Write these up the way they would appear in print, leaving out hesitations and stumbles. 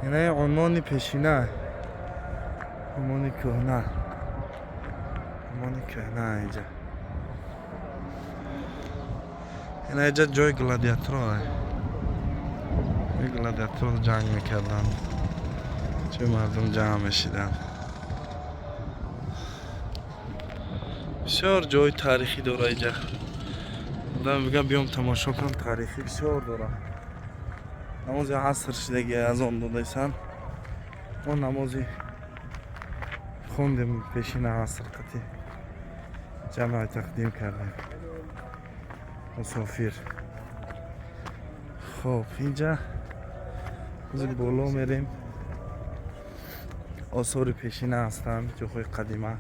Инаи Умони пешина, Умони кӯҳна, Умони кӯҳна. Иҷа, ина иҷа ҷои гладиаторо, гладиатор ҷанг мекарданд, чӣ мардум ҷамъ мешиданд. Бисёр ҷои таърихӣ дора иҷа. Одам мегӯям, биём тамошо кунам, таърихӣ бисёр дора. Намози аср шидаги, азон додайсан. Мо намози хондем, пешина аср қати ҷамъ тақдим кардем, мусофир. Хоб, инҷа боло мерем, осори пешина ҳастанд, ҷоҳои қадима.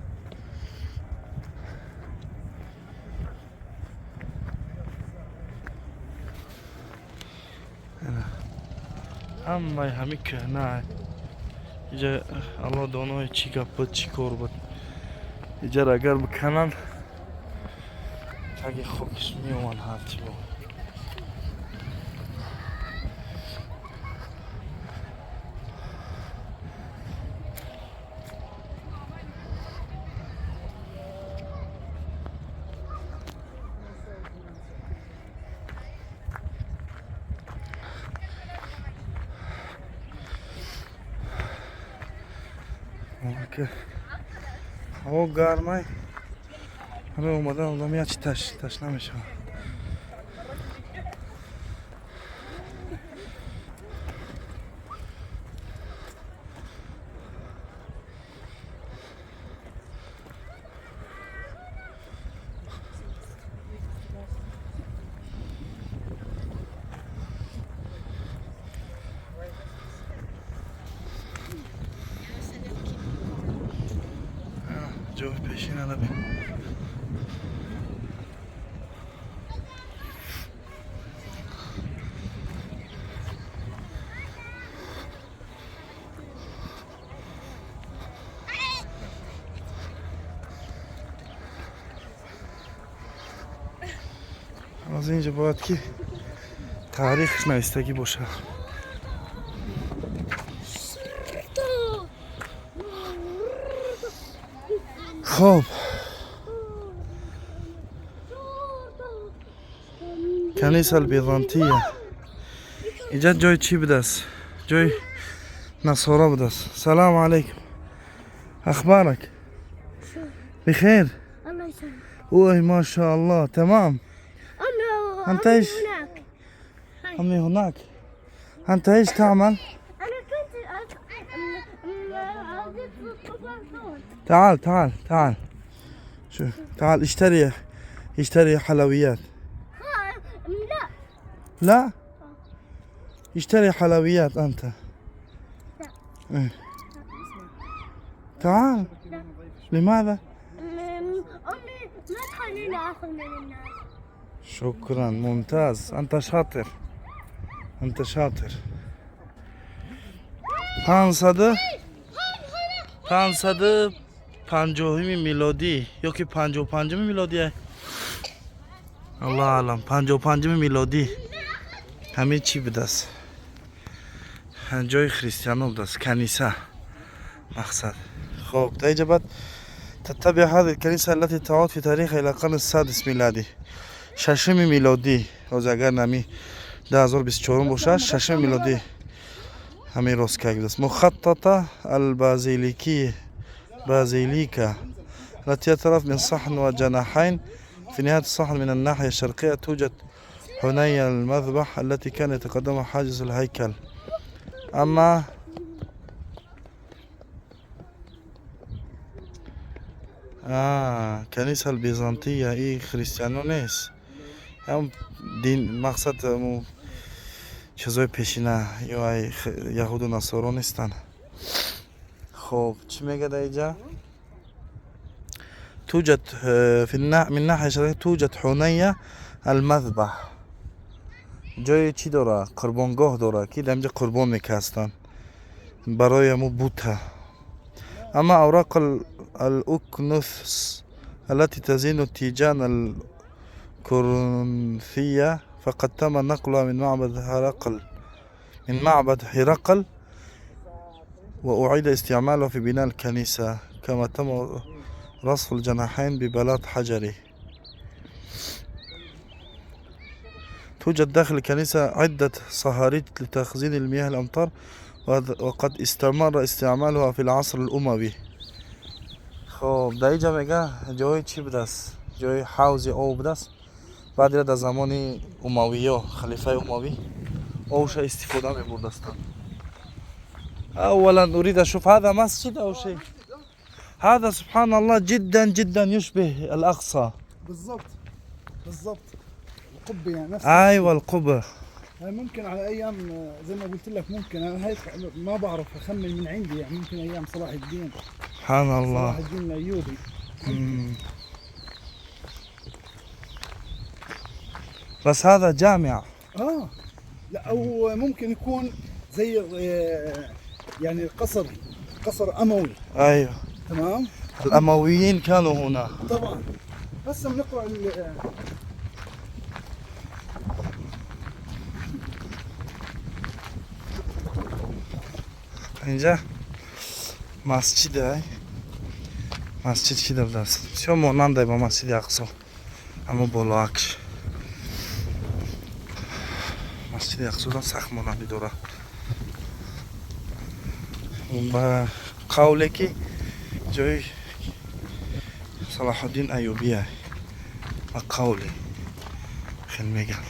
Ҳамаи ҳами кӯҳна. Иҷа Алло доное чӣ гап буд, чӣ кор буд. Иҷара агар бикананд, таги хокиш меомад ҳарчи бо. Ҳаво гармай, ҳамин омадан одам ячи ташна мешавад. Ҷои пешина набин. Аз инҷа бояд ки таърихш навистагӣ бошад. Хоб, كنيسة البيزنطية. иҷа ҷои чӣ будааст? Ҷои насора будааст. Салому алайкум, أخبارك؟ بخير. الله يسلمك. اوه، ما شاء الله، تمام. أنا أنت أمي إيش؟ هناك. أمي هناك. أنت إيش تعمل؟ أنا كنت أضيف الطباخون. تعال تعال تعال، شو، تعال اشتري، اشتري حلويات. لا. لا، اشتري حلويات أنت. لا. إيه. تعال. لا. لماذا؟ أمي ما تخليني آخذ من الناس. شكرا، ممتاز، أنت شاطر، أنت شاطر. 550-ми милодӣ ё ки 55-ми милодӣ, Аллоҳ аълам. 55-ми милодӣ ҳамин чӣ будааст? Ҷои христиано будааст, كنيسة мақсад. Хоб, дар инҷа баъд تتبع هذه الكنيسة التي تعود في تاريخها إلى القرن السادس ميلادي، шашуми милодӣ. Ҳозир агар нами 2024 бошад, шашуми милодӣ ҳамин рост кард будааст. مخططة البازيليكي بازيليكا التي يتألف من صحن وجناحين. في نهاية الصحن من الناحية الشرقية توجد حنية المذبح التي كان يتقدمها حاجز الهيكل. أما كنيسة البيزنطية إيه христиано нест, ҳам дин мақсад чизои пешина ё ай яҳуду насоро нестанд. Хоб, чӣ мегӯяд инҷа? توجد في من ناحية الشرقية توجد حنية المذبح. ҷои чӣ дора? Қурбонгоҳ дора, ки дар инҷа қурбон мекастанд барои ҳамо бута. أما أوراق الأكنس التي تزين التيجان الكورنثية فقد تم نقلها من معبد هرقل، من معبد هرقل. وأعيد استعماله في بناء الكنيسة، كما تم رصف الجناحين ببلاط حجري. توجد داخل الكنيسة عدة صهاريج لتخزين المياه الأمطار، وقد استمر استعمالها في العصر الأموي. خب، در اینجا میگه جای چی بودست؟ جای حوض آب بودست. بعد در زمان اموی ها، خلیفه اموی، آبش استفاده می بردستند. اولا اريد اشوف هذا مسجد او شيء. هذا سبحان الله جدا جدا يشبه الاقصى. بالضبط بالضبط، القبة يعني نفس. ايوه، القبه. هاي ممكن على ايام، زي ما قلت لك، ممكن انا هاي ما بعرف، اخمن من عندي، يعني ممكن ايام صلاح الدين. سبحان الله. صلاح الدين الايوبي. بس هذا جامع. اه لا، او ممكن يكون زي يعني قصر، قصر اموي. تمام. الامويين كانوا هنا. طبعا، هسه بنقرا اینجا مسجد ай масҷид шида будааст. Бисёр монандай ба Масҷиди Ақсо, аммо болоакш Масҷиди Ақсодан сахт монандӣ дорад. Ба қавле ки ҷои Салоҳуддин Аюбия, ба қавле хел мегӯянд.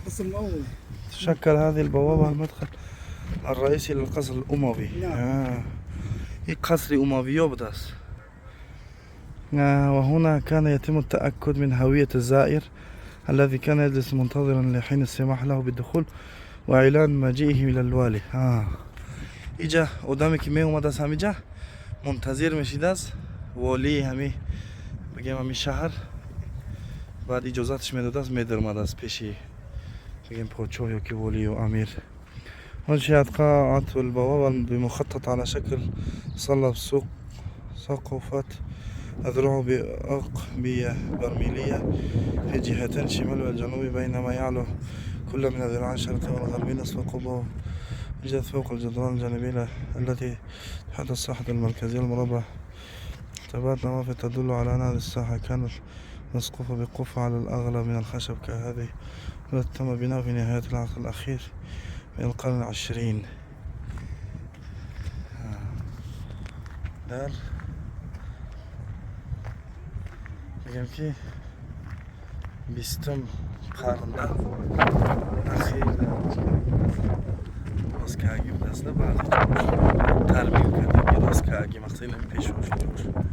القصر الاموي. تشكل هذه البوابة المدخل الرئيسي للقصر الأموي. نعم. این قصر أموي بودست. وهنا كان يتم التأكد من هوية الزائر الذي كان يجلس منتظرا لحين السماح له بالدخول وإعلان مجيئه إلى الوالي. اینجا آدمی که می اومد از همینجا منتظر میشید والی همی بگیم همی شهر، بعد اجازتش میداد است، میدرمد از پیشی بگیم پادشاه یا که والی و امیر. أنشئت قاعة البوابة بمخطط على شكل صلب سوق سقفت أذرعه بأقبية برميلية في جهتين الشمال والجنوب، بينما يعلو كل من الذراعين الشرقي والغربي نصف قبة وجدت فوق الجدران الجانبية التي تحدث الساحة المركزية المربع تبات نوافذ تدل على أن هذه الساحة كانت مسقوفة بقفة على الأغلب من الخشب كهذه التي تم بناؤها في نهاية العقد الأخير من القرن العشرين. در میگم که بیستم قرن اخیر راست که اگه دست بعضی جاش ترمیم کرده که راست که اگه مقصد این پیش جاش.